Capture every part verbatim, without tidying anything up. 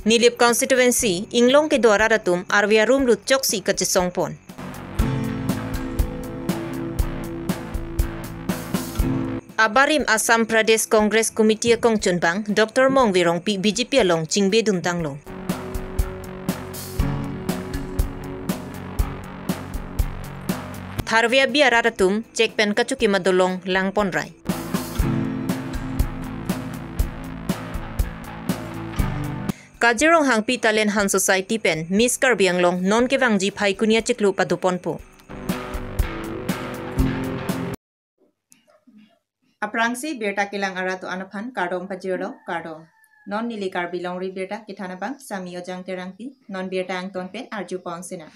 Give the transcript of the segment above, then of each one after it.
Nilip constituency inglong kedo arat atum arve arum lut choksi kachesong pon. Abarim Assam Pradesh Congress Committee akongchunbang Doctor Mongve Rongpi B J P along chingbe dun tanglo. Tharve abi arat atum chek pen kachukim adolong lang pon rai. Kajir Ronghangpi Talent Hunt Society pen Miss Karbi Anglong non kevangji Phaikuni achiklo pado ponpo. Aphrangsi birta kelang arat do-an aphan kardom pajirlo, kardom. Non neli Karbi Longri Birta kethan abang Sami Ojang Terangpi, non birta angton pen arju pon sinang.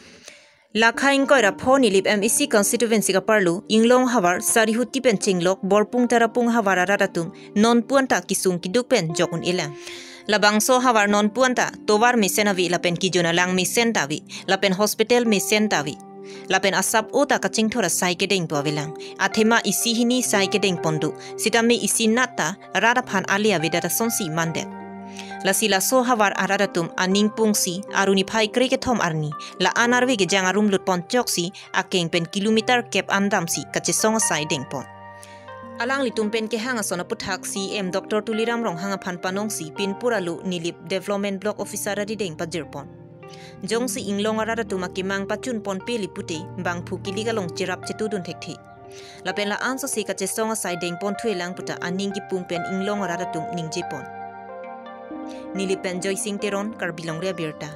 Lakha ingkoi ra pho Nilip M A C constituency kaparlo inglong havar Sarihuti pen chenglok Borpung Tarapung havar arat atum nonpu anta kisung kiduk pen jok un-elang. Labangso havar nonpu anta tovar mesen ave lapen kijun alang mesen ta ave lapen hospital mesen ta ave. Lapen asap-o ta kachingthur asai kedeng pu avelang. Athema isi hini sai kedeng pon do. Sitame isi nat ta rat aphan ale avedet asonsi mandet. Lasi laso havar arat atum aning pungsi aruni phai kre kethom arni la-an arve kejang arum lut pon choksi akeng pen kilometer kep an damsi kachesong asai deng pon. Alanglitum pen kehang ason aputhak C E M Doctor Tuliram Ronghang aphan panongsi pinpur alo Nilip Development Block Officer arideng pajir pon. Jongsi inglong arat atum akemang pachun pon peli pute bangphu kilik along cherap chetu dun thekthe. Lapen la-an sose kachesong asai deng pon thu-elang puta aning kipung pen inglong arat atum ningje pon. Nilip pen Joysing Teron, Karbi Longri Abirta.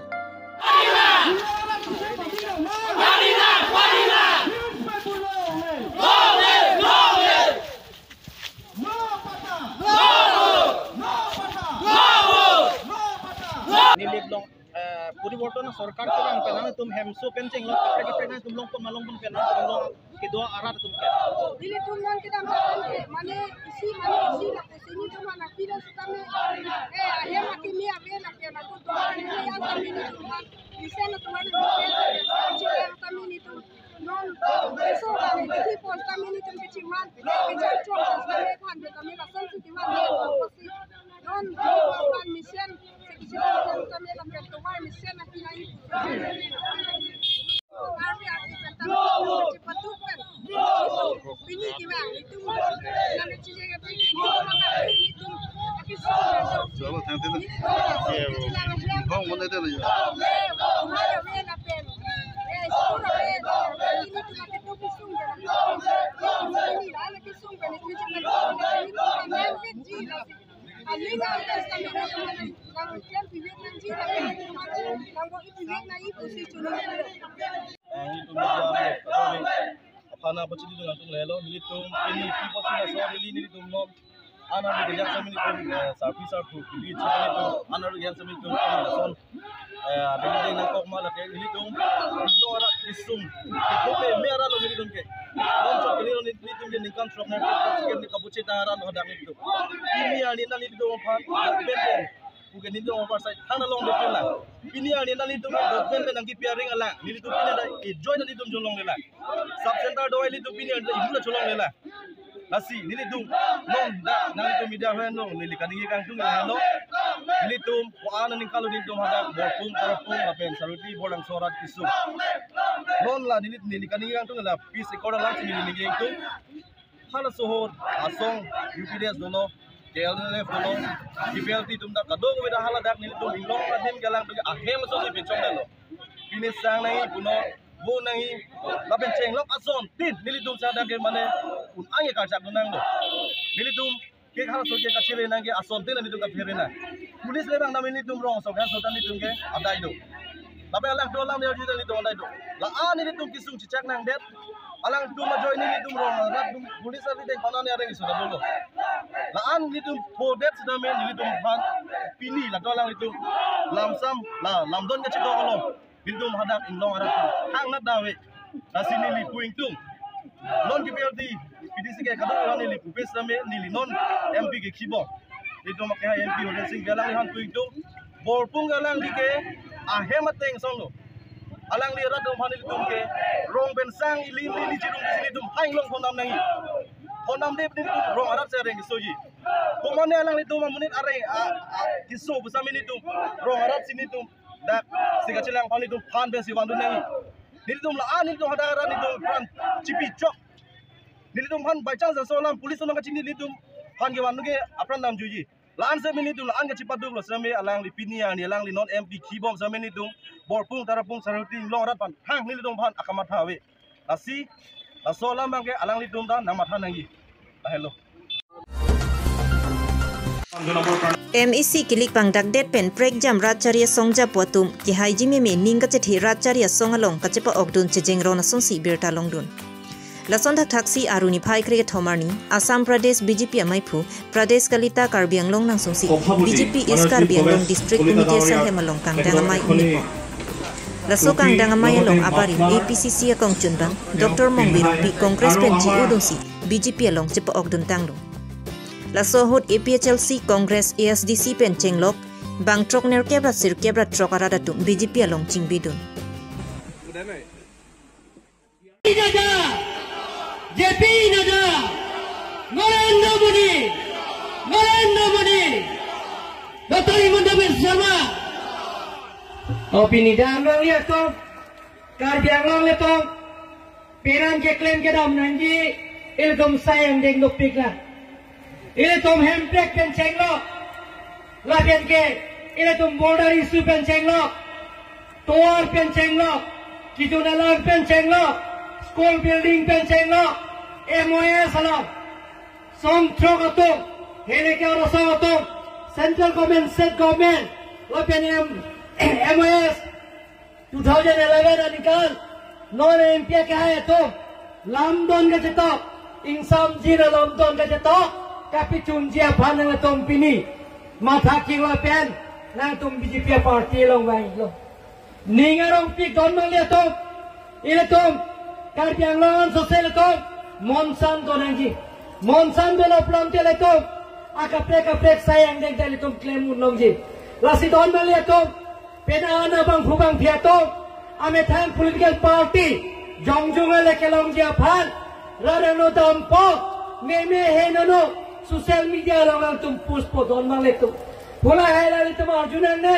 Nilip along, eh, poriborton sorkar kevang pen nangtum hemso pen chenglok kaprek kaprek nangtum long pon ma long pon pen nangtum long kedo arat atum ke. Nelitum non kedam atum ke, mane isi mane isi la ke sini tu mana pira sitame. Eh, ahem akimi ave la ke la tu tu mane yang kami nelitum kan. Bisa na tu mane ke, kami nelitum non, so kami di pon kami nelitum ke chiman, ke chak chok kami kan kami lason si chiman. Non, non mesen, se kisi kami la ke tu mane mesen akimi. Aphan apachini dun atum lelo, nelitum pini people sila so neli nelitum non. Anar di kejak sami nelitum, eh, sarpi sarpu, kili chili nelitum, anar di kejak sami nelitum, eh, son. Eh, bini deng nangkok ma lake nelitum, nelitum arat kisung, nelitum ke, me arat lo nelitum ke. Non chok nelitum, nelitum ke ningkan throk nangkok, sikir ni kabuche ta arat lo hadak nelitum. Pini arni nelitum aphan, ben ben. Puke nelitum oversight than along dopin lang. Pini arni nelitum government pen nangkipi aring alang. Nelitum pini ada join nelitum jolong lela. Sub center do nelitum pini ada ibu na jolong lela. Lasi nelitum non dak nelitum media hen non neli kaningje kangtung hen non. Nelitum ko-an aningkan lo nelitum hadak Borpung Tarapung lapen Sarihuti Borlangso arat kisung. Non la neli neli kaningje kangtung la peace accord lang si neli ningje kangtung. Hala sohor, asong, U P D S dolo, K L N L F dolo, K P L T atum dak kadokave dak hala dak nelitum inglong adim kelang pen ahem aso si pinchong dalo. Pini sang nangji punon, vo nangji, lapen chenglok asontin nelitum sang dak ke mane un-ang e karchak dun nanglo. Nelitum ke halaso ke kachere nang ke asontin nelitum kaphere nang. Police le bang nami nelitum rong so kan so nelitum ke adai do. Lapen alangtum alam dia juta nelitum adai do. La-an nelitum kisung chichak nangdet. Alangtum ajoine nelitum rong rat dum police ari deng panan ya reng isu dolo. La-an nelitum phodet sitame nelitum aphan pini latum alanglitum lamsam la lamdon kachidok along. Nelitum hadak inglong arat hang nat dave. Lasi neli pu ingtung. Non K P L T, P D C ke kadokave neli pu pes tame neli non M P ke kibong. Nelitum ke M P Horen Sing ke alangli aphan pu ingtung. Borpung ke alangli ke ahem ateng song lo. Alangli rat dong aphan nelitum ke rong pen sang ili ili ili chirung ke nelitum hang long phonam nangji. Honam de nelitum rong arat si areng kesoji. Komane alanglitum amonit areng a, a, keso pusitame nelitum rong arat si nelitum dak si kachelang aphan nelitum phan pensi vangdun nangji. Nelitum la-an nelitum hadak arat nelitum apran chipi chok. Nelitum aphan by chance laso alam police along kachini nelitum aphan kevangdun ke apran namjuji. La-an si nelitum la-an kachipaduk lo sitame alangli pini arni alangli non M P kibom sitame nelitum Borpung, Tarapung, Sarhuti, Inglong arat aphan thang nelitum aphan akamatha ave. Lasi laso alam abangke alanglitum ta nangmatha nangji. Lahelo. M A C kilik pangdakdet pen prekjam rat chari asong japo atum kehaiji meme ning kachethe rat chari asong along kachepa-okdun chejeng ron asonsi birta longdun. Lason thakthaksi Aru niphai kre-kethom arni Assam Pradesh B J P amaiphu Pradesh Kalita Karbi Anglong nangsongsi B J P East Karbi Anglong District Committee asanghem along kangdang amei un-e po. Laso kangdang amei along abari A P C C akongchunbang Doctor Mongbi Rongpi Congress pen chi-udunsi B J P along chepa-okdun tanglo. Laso ahut A P H L C, Congress, A S D C pen chenglok bang throk nerkep ra sirkep ra throk arat atum B J P along chingbidun. Nadda, J P Nadda, Narendra Modi, Narendra Modi, Doctor Himanta Biswa Sarma. O pini dam rang liya to, Karbi Anglong le to, peran keklem kedam nangji, ilitum sai angdeng dopik la. Ilitum hemprek pen chenglok. Lapen ke, ilitum border issue pen chenglok. Tovar pen chenglok. Kejun alang pen chenglok. School building pen chenglok. M O S along. Song throk atum. Heleke oro song atum. Central government, state government. Lapen M-, M O S. Two thousand eleven aningkan, non M P akehai atum, lamdon kachetok, ingsamjin alamdon kachetok, kapachunji aphan nangtum pini matha kilo pen, nangtum B J P party along vanglo. Ning arongpik don mangle atum, ilitum, Karbi Anglong social atum, monsan donangji. Monsan dolo plang te ilitum, akaprek kaprek sai angdeng te ilitum klem un longji. Lasi don mangle atum, pen ana bangphu bangphi atum, amethang political party, jongjong ale kelongji aphan, rarano dampo, meme he nono, social media along nangtum post po don mangle atum. Pula hai la ilitum arjunangne,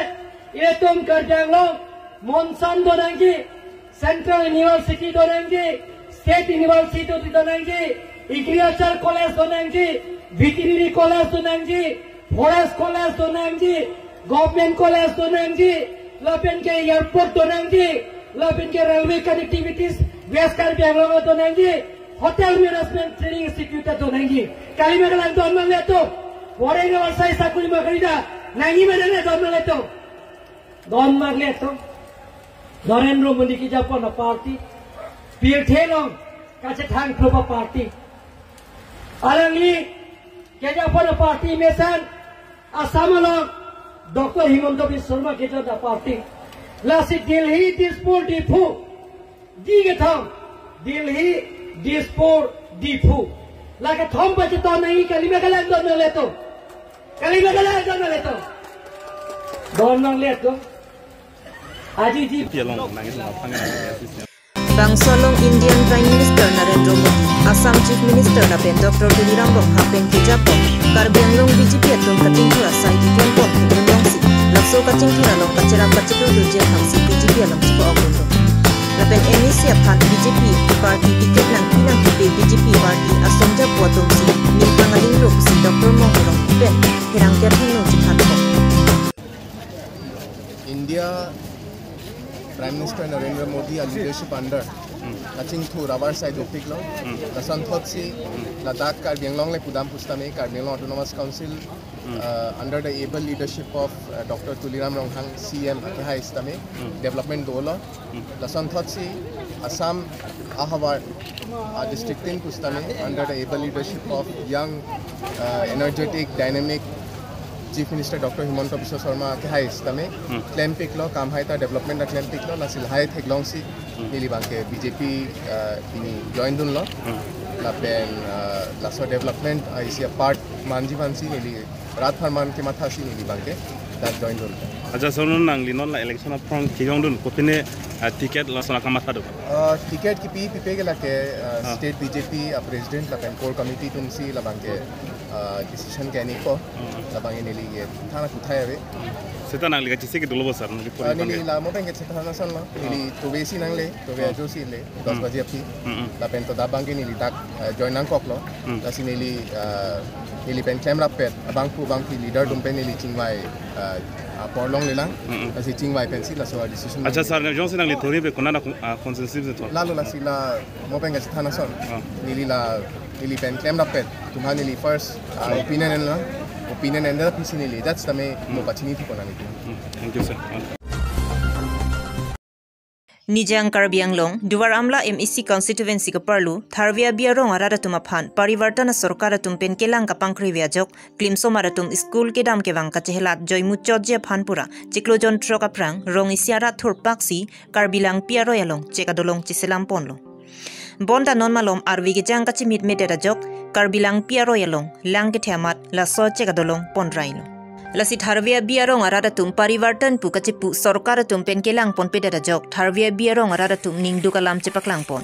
ilitum Karbi Anglong, monsan donangji, Central University donangji, State University donangji, Agriculture College donangji, Veterinary College donangji, Forest College donangji, Government College donangji, lapen ke airport donangji, lapen ke railway connectivities, West Karbi Anglong donangji, Hotel Management Training Institute donangji. Kali ma kalang don mangle atum, foreign oversize sakuri ma kali da, nangji ma nangji don mangle atum. Don mangle atum. Narendra Modi kejapon aparty. Pirthe along kachethang thropa party. Alangli kejapon aparty mesen Assam along Doctor Himanta Biswa Sarma kejapon aparty. Lasi Delhi, Dispur, Diphu. Di kethom, Delhi, Dispur, Diphu. La kethom pacheton nangji kali ma kalang don mangle atum. Kali ma kalang don mangle atum. Don mangle atum. Aji ji. Pialong nang itu apa nang ya, sis, ya. Bangso along Indian Prime Minister Narendra Modi, Assam Chief Minister lapen Doctor Tuliram Ronghang pen kejapon Karbi Anglong B J P atum kachingthur asai keklempon thekdun longsi, laso kachingthur along kacherap kachetur dunji aphansi B J P along chepa-okdun. Lapen M A C aphan B J P party ticket nangpi nangpipe B J P party asong japo atumsi ningtang aling luk si Doctor Mongbi Rongpi pen pherangke apheng nung chethanpo. India Prime Minister Narendra Modi a leadership under kachingthur abar sai dopiklo. Lason thotsi ladak Karbi Anglong le pudam pusitame Karbi Anglong Autonomous Council, uh, under the able leadership of, uh, Doctor Tuliram Ronghang C M akehai sitame development dolo. Lason thotsi Assam ahavar, uh, district tin pusitame under the able leadership of young, uh, energetic, dynamic Chief Minister Doctor Himanta Biswa Sarma akehai sitame klempiklo, kam hai ta development ta klempiklo, lasi lahai theklongsi neli abangke B J P, uh, pini join dunlo. Lapen, uh, laso development, uh, isi apart manji aphansi neli rat apharman kemathasi neli abangke dak join dun. Acha, so non nangli non la election aphrang kejongdun kopine, ah, ticket lason akamatha do? Ah, ticket kipi pipe ke lake, ah, Ah. State B J P a president lapen core committee atumsi labang ke, ah, decision ke aniko. Hmm. Labang neli ke thana kuthai ave. Seta nangli kachisi ke dolo bo sir, nangli Ah, pori neli pangke. La mo pen ke chethan ason lo. Neli Ah. tuvesi nangle, tuve Ah. ajosi le, dos Hmm. baji aphi. Hmm, hmm. Lapen to dabang ke neli dak, ah, join nangkoklo. Hmm. Lasi neli, ah, neli pen klemrappet, abangphu abangphi leader atum pen neli chingvai, ah, apor longlelang. Hmm, hmm. Lasi chingvai pensi laso a-decision Acha nangji. Sir, ne jongsi nangli thori pe konat a, ah, constituency si thon? Lalo lasi la mo pen kachethan ason. Ah. Neli la, neli pen klemrappet atum aphan neli first, ah, Hmm. opinion enlo. Opinion endetsi neli judge tame mo Hmm. pachini thipon nangji. Hmm. Thank you, sir. Ah. Nijang Karbi Anglong, Duar Amla M A C constituency keparlo, Tharve Abi arong arat atum aphan, Parivartan asorkar atum pen kelang kapangkrevi ajok, klimsomar atum school kedam kevang kachehelat joimu chotji aphan pura, chiklo jon throk aphrang, rong isi arat thurpaksi, Karbi Langpi aroi along, chek adolong cheselam ponlo. Bonta non malom arve kejang kachemitmedet ajok, Karbi Langpi aroi along, lang kethe amat, laso chek adolong ponrailo. Lasi Tharve Abi arong arat atum Parivartan pu kachepu sorkar atum pen kelang ponpedet ajok, Tharve Abi arong arat atum ningduk alam chepaklang pon.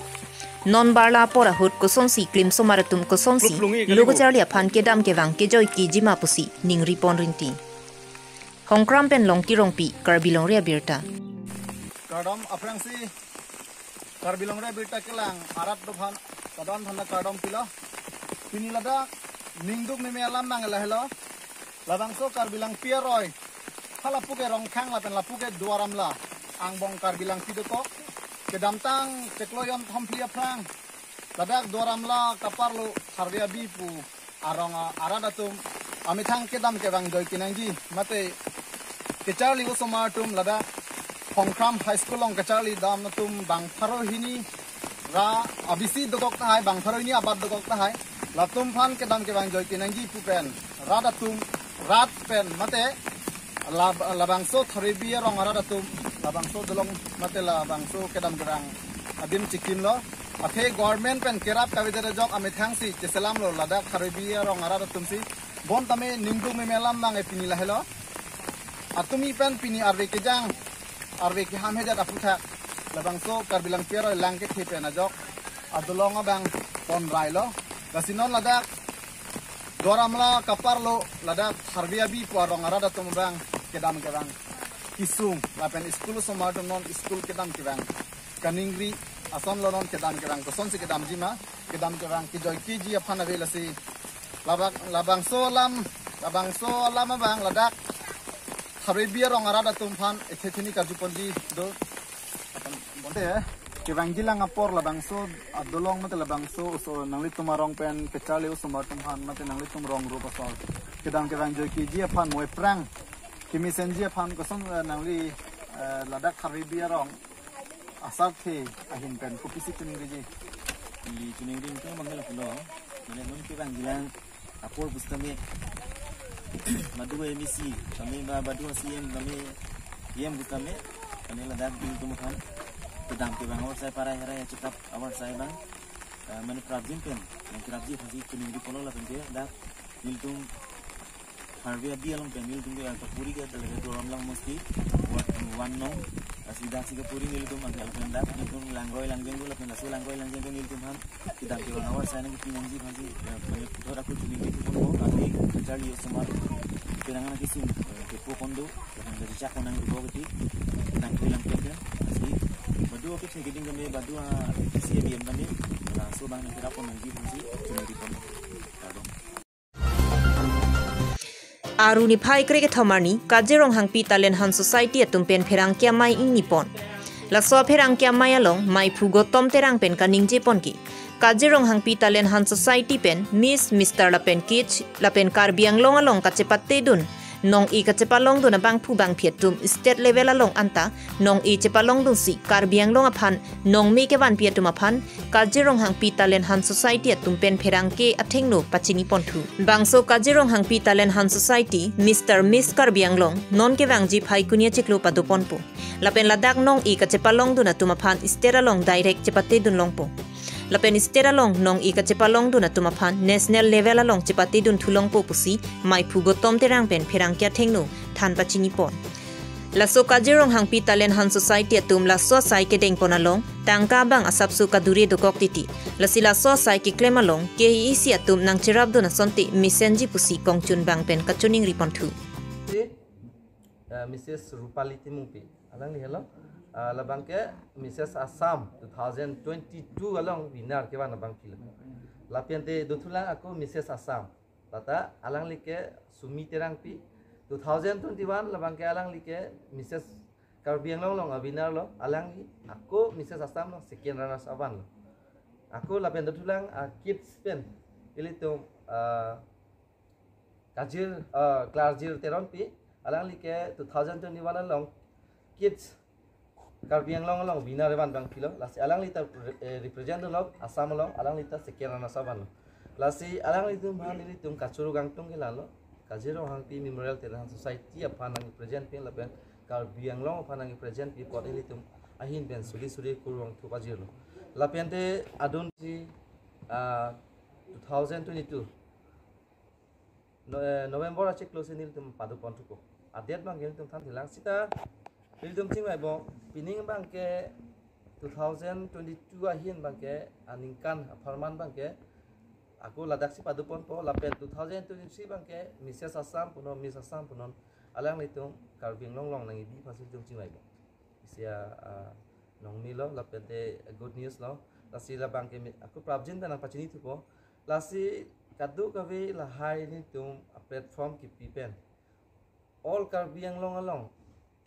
Non barla apor ahut kosonsi klimsomar atum kosonsi, lo kacharli aphan kedam kevang kejoikejima pusi, ningri pon rinti. Hongkram pen Longki Rongpi, Karbi Longri Abirta. Kardom aphrangsi, Karbi Longri Abirta kelang arat do aphan, kadon thanda kardom pilo. Pini ladak, ningduk meme alam nang lahelo. Labangso Karbi Langpi aroi. Halapu ke Rongkhang lapen lapu ke Duar Amla. Angbong Karbi Langpi dokok. Kedamtang chiklo jon thomphli aphrang. Ladak Duar Amla keparlo Tharve Abi pu arong a-, arat atum amethang kedam kevang joike nangji. Mate kacharli osomar atum ladak Hongkram High School along kacharli dam atum bang pharo hini ra abisi dokok tahai, bang pharo hini abat dokok tahai. Latum aphan kedam kevang joike nangji pu pen rat atum, rat pen mate lab-, labangso Tharve Abi arong arat atum, labangso dolong mate labangso kedam kevang adim chekimlo. Athe government pen kerap kavedet ajok amethangsi cheselamlo ladak Tharve Abi arong arat atumsi. Bonta me ningduk meme alam nang e pini lahelo. Atumi pen pini arve kejang, arve keham hedet aputhak, labangso Karbi Langpi aroi lang kethe pen ajok adolong abang ponrailo. Lasi non ladak Duar Amla keparlo ladak Tharve Abi pu arong arat atum abang kedam kevang kesung lapen school osomar atum non school kedam kevang kaningri ason lo, non kedam kevang kosonsi kedamjima, kedam kevang kejoikeji aphan ave. Lasi labang, labangso alam, labangso alam abang ladak Tharve Abi arong arat atum aphan ethe thini karju ponji do. Bonta kevangji lang apor labangso adolong mate labangso oso nanglitum arong pen kacharli osomar atum aphan mate nanglitum rong rup asor kedam kevang joikeji aphan mo ephrang kemesenji aphan koson, eh, nangli, eh, ladak Tharve Abi arong asarthe ahin pen kopisi chiningri ji? Ili chiningri ingtung bangke lapulo, mane non kevangji lang apor pusitame, badu M A C tame ba badu C M tame, P M pusitame, mane ladak nelitum aphan kedam kevang awar sai parai harai achikap awar sai abang, eh, mane prapjin pen, mane prapji aphansi chiningri ponlo lapen ke dak nelitum Tharve Abi along pen nelitum ke kapuri ke adalah Duar Amla Mosti, Ward one nong, lasi daksi kapuri nelitum angke along pen dak nelitum langroi langjeng do lapen laso langroi langjeng do nelitum aphan kedam kevang awar sai nangkepi nangji aphansi, eh, mane puthot ako chiningri ponpo, kami kacharli osomar penang nangkesung, eh, kepo kondo, lapen kachechak ko nang kepo keti, kedam kevang pen ke, lasi badu ako chekeding kami badu a C M kami, laso abang nangkerap pon nangji aphansi chiningri ponpo. Kardom. Aru niphai krekethom arni, Karjong Ronghangpi Talent Hunt Society atum pen pherangke amei ingni pon. Laso pherangke amei along, meiphu Gautam Terang pen kaningje pon ke. Karjong Ronghangpi Talent Hunt Society pen, Miss, Mister lapen Coach, lapen Karbi Anglong along kachepatedun, nong-e kachepalongdun abangphu bangphi atum state level along anta, nong-e chepalongdunsi Karbi Anglong aphan nongme kevanpi atum aphan Karjong Ronghangpi Talent Hunt Society atum pen pherangke athengno pachini ponthu. Bangso Karjong Ronghangpi Talent Hunt Society, Mister Miss Karbi Anglong, non kevangji Phaikuni achiklo pado ponpo. Lapen ladak nong-e kachepalongdun atum aphan state along direct chepatedun longpo. lapen state along nong-e kachepalongdun atum aphan national level along chepatedun thulongpo pusi Maiphu Gautam Terang pen pherangke athengno than pachinipon. Laso Kajir Ronghangpi Talent Hunt Society atum laso asai kedengpon along tangka abang asapso kadure dokok titi. Lasi laso asai keklem along K E C atum nangcherapdun asonte mesenji pusi kongchunbang pen kachiningri ponthu. Si, eh, Missus Rupali Timungpi. Alangli helo. Ah, labangke Missus Assam two thousand twenty-two along winner kevan abang pilo. Lapian te dothulang ako Missus Assam. Lata alangli ke Sumi Terangpi. Two thousand twenty-one labangke alangli ke Missus Karbi Anglong along a-winner lo. Alangli ako Missus Assam along second runners up lo. Ako lapen dothulang, ah, kids pen ilitum, ah, Kajir, ah, Klarjir Teronpi, alangli ke two thousand twenty-one along kids Karbi Anglong along winner evan abang pilo. Lasi alangli ta re- eh, represent lo Assam along, alangli ta second runners up lo. Lasi alanglitum aphan ilitum kachoro kangtung ke lalo. Kajir Ronghangpi Memorial Talent Hunt Society aphan nangpresent pen lapen Karbi Anglong aphan nangpresent pen apot ilitum ahin pen suri suri kurvangthu pajirlo. Lapian te adun si, ah, two thousand twenty-two No- eh, November achiklo si nelitum pado ponthupo. A-date abangke nelitum than thelang sita nelitum chingvaibom, pining abangke two thousand twenty-two ahin abangke aningkan apharman abangke ako ladak si pado ponpo, lapen two thousand twenty-three abangke Missus Assam punon, Miss Assam punon, alanglitum Karbi Anglong along nangkebi aphansi nelitum chingvaibom. Isi a, ah, nongmi lo, lapen te good news lo. Lasi labangke mi- ako prapjin pen nangpachinithupo. Lasi kadokave lahai nelitum a-platform kipi pen all Karbi Anglong along,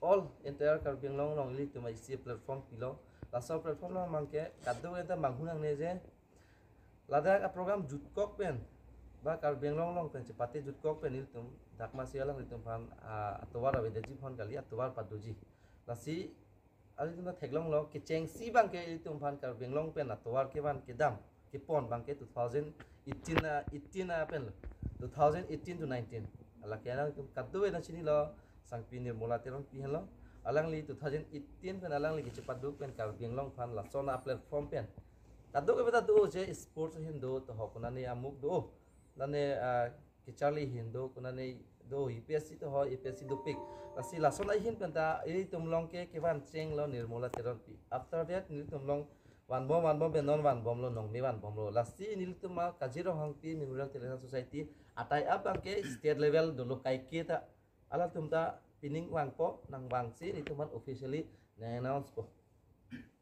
all entire Karbi Anglong along ilitum isi platform pilo. Laso platform along abangke kadokave ta manghunangne je ladak a-program jutkok pen ba Karbi Anglong along pen chepate jutkok pen ilitum dak masi alanglitum aphan, ah, atovar avedetji aphan kali, atovar padoji. Lasi alitum ta theklonglo, kechengsi abangke ilitum aphan Karbi Anglong pen atovar kevan kedam kepon abangke two thousand eighteen, ah, eighteen, ah, pen lo, two thousand eighteen to nineteen. Alake alanglitum kadokave nangchinilo, Sangpi Nirmala Teronpi henlo. Alangli two thousand eighteen pen alangli kachepado pen Karbi Anglong aphan lason a-platform pen kadokave ta do je, sports ahin do, toho konane amuk do, lane, ah, kacharli ahin do, konane do, U P S C toho, U P S C dopik. Lasi lason ahin pen ta ilitum along ke kevan chenglo Nirmala Teronpi. After that nelitum along vanbom vanbom pen non vanbomlo, nongmi vanbomlo. Lasi nelitum a-Kajir Ronghangpi Memorial Talent Hunt Society a-tie up abangke state level dolo, kaike ta halatum ta pining vangpo, nangvangsi nelitum aphan officially nang-announce po.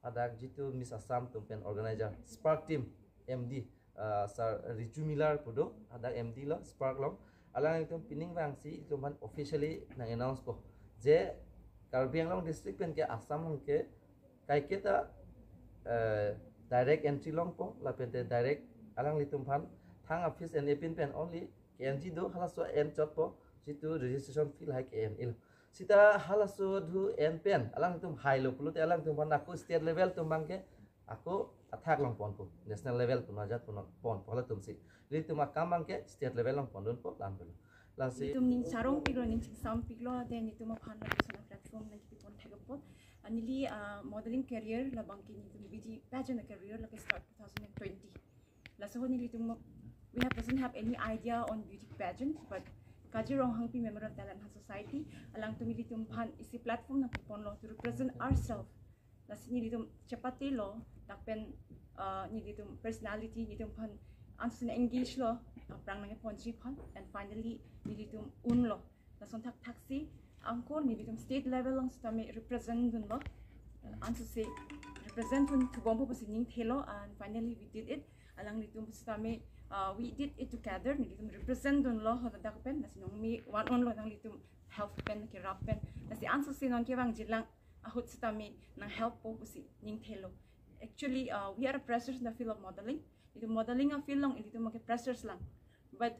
Hadak jitu Miss Assam atum pen organizer Spark Team M D, ah, Sir Riju Miller pu do, hadak M D lo Spark along. Alanglitum pining vangsi ilitum aphan officially nang-announce po je Karbi Anglong district pen ke Assam along ke kaike ta, eh, direct entry longpo, lapen te direct alanglitum aphan thang a-fees en-e pin pen only ke-enji do, halaso en chotpo, jitu registration fee lahai ke-en-elo. Sita halaso dhu en pen alangtum hailo pulote alangtum aphan ako state level atum abangke ako athak longponpo, national level punon, ajat punon ponpo halatum si. Ilitum akam abangke state level along pondunpo, lam pulo. Lasi ilitum ning charongpiklo, ning chingsampiklo, then ilitum aphan lapuson a-platform nangkepipon thek apot. Ah, neli, ah, modeling career labangke nelitum beauty pageant career lake start two thousand and twenty. Laso ahut nelitum, we have, doesn't have any idea on beauty pageant, but Kajir Ronghangpi Memorial Talent Hunt Society alangtum ilitum aphan isi platform nangkeponlo to represent ourselves. Lasi nelitum chepatelo, dak pen, ah, nelitum personality, nelitum aphan ansi nang-engage lo, aphrang nangkeponji aphan, and finally nelitum unlo. Lason thakthaksi anchor nelitum state level along sitame represent dunlo. Ansose represent dun thubompo pusi ningthelo, and finally we did it. Alanglitum sitame, uh, we did it together. Nelitum represent dunlo haladak pen, lasi nongmi van unlo nanglitum help pen, kerap pen. Lasi ansose non kevangjilang ahut sitame nang-helppo pusi ningthelo. Actually, uh, we are freshers in the field of modeling. Ilitum modeling a-field along ilitum ke freshers lang. But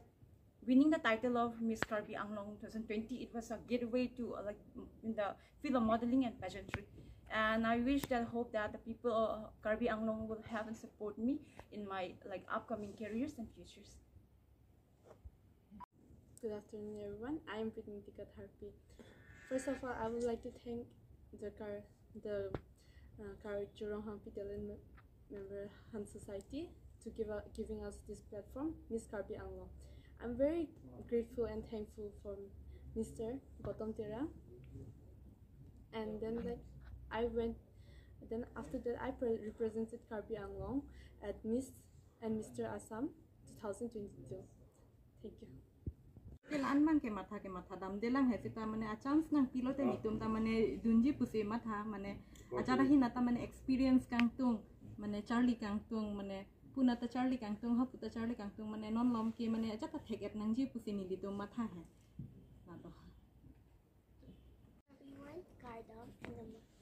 winning the title of Miss Karbi Anglong twenty twenty, it was a gateway to, uh, like, in the field of modeling and pageantry. And I wish that, hope that the people of Karbi Anglong will help and support me in my, like, upcoming careers and futures. Good afternoon, everyone. I am Vidnitika Tharpi. First of all, I would like to thank the Kar- the uh, Kajir Ronghangpi Talent member Hans Society to give a, giving us this platform, Miss Karbi Anglong. I'm very grateful and thankful for Mister Gautam Terang. And then, like, I went, then after that, I pre- represented Karbi Anglong at Miss and Mister Assam two thousand twenty-two. Thank you. Te la-an abang ke matha ke matha damdelang he seta mane a chance nangpilote netum ta mane dunji pusi matha mane ajat ahin ta mane experience kangtung mane charli kangtung mane puna ta charli kangtung hapu ta charli kangtung mane non malom ke mane ajat ta thek-et nangji pusi nelitum matha he. Lato. Everyone, kardom and namaste.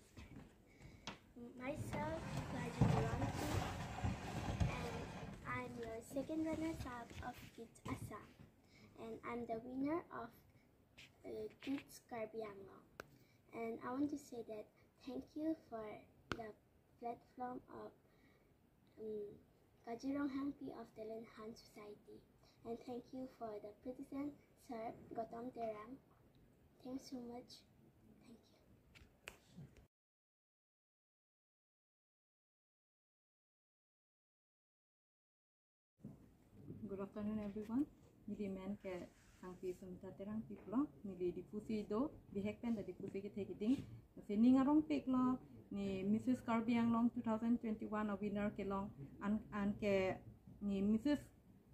Myself, Rajiv Dewanti, and I'm your second runner-up of Kids Assam, and I'm the winner of uh, Kids Karbi Anglong. And I want to say that thank you for the platform of um, Kajirong Hangpi of Talent Hunt Society, and thank you for the President Sir Gautam Terang. Thanks so much. Thank you. Good afternoon, everyone. Neli men ke Hangpi Sumita Terangpi pulo. Neli Diphu si do, bihek pen ta Diphu si kethe keding. Si ning arongpik lo, ne Missus Karbi Anglong two thousand twenty-one a winner kelong an, anke ne Missus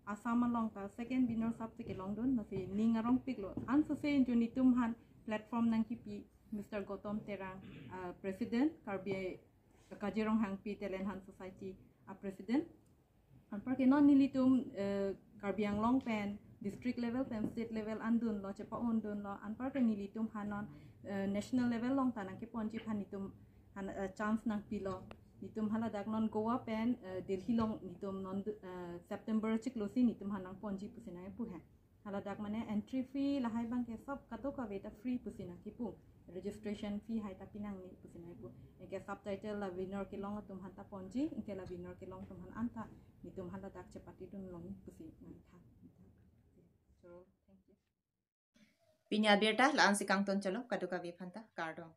Assam along ta second winner sap si kelongdun. Lasi ning arongpik lo. Ansose jo netum aphan platform nangkipi Mister Gautam Terang, uh, President, Karbi Kajirong Hangpi Talent Hunt Society a President. Anparke non nelitum eh, Karbi Anglong pen district level pen state level an dunlo, chepa-un dunlo. Anparke nelitum aphan non eh, national level along ta nangkeponji aphan netum aphan eh, chance nangpilo. Netum hala dak non Goa pen eh, Delhi along netum non eh, September chiklo si netum aphan nangponji pusi nangpu he. Hala dak mane entry fee lahai abang ke sab kadokave ta free pusi nangkipu. Registration fee hai ta pinangne pusi nangkipu. Anke subtitle la winner kelong atum aphan ta ponji, anke la winner kelong atum aphan anta netum hala dak chepatidun long pusi nangthan. So, thank you. Pini abirta la-an si kangton chalo, kadokave aphanta kardom.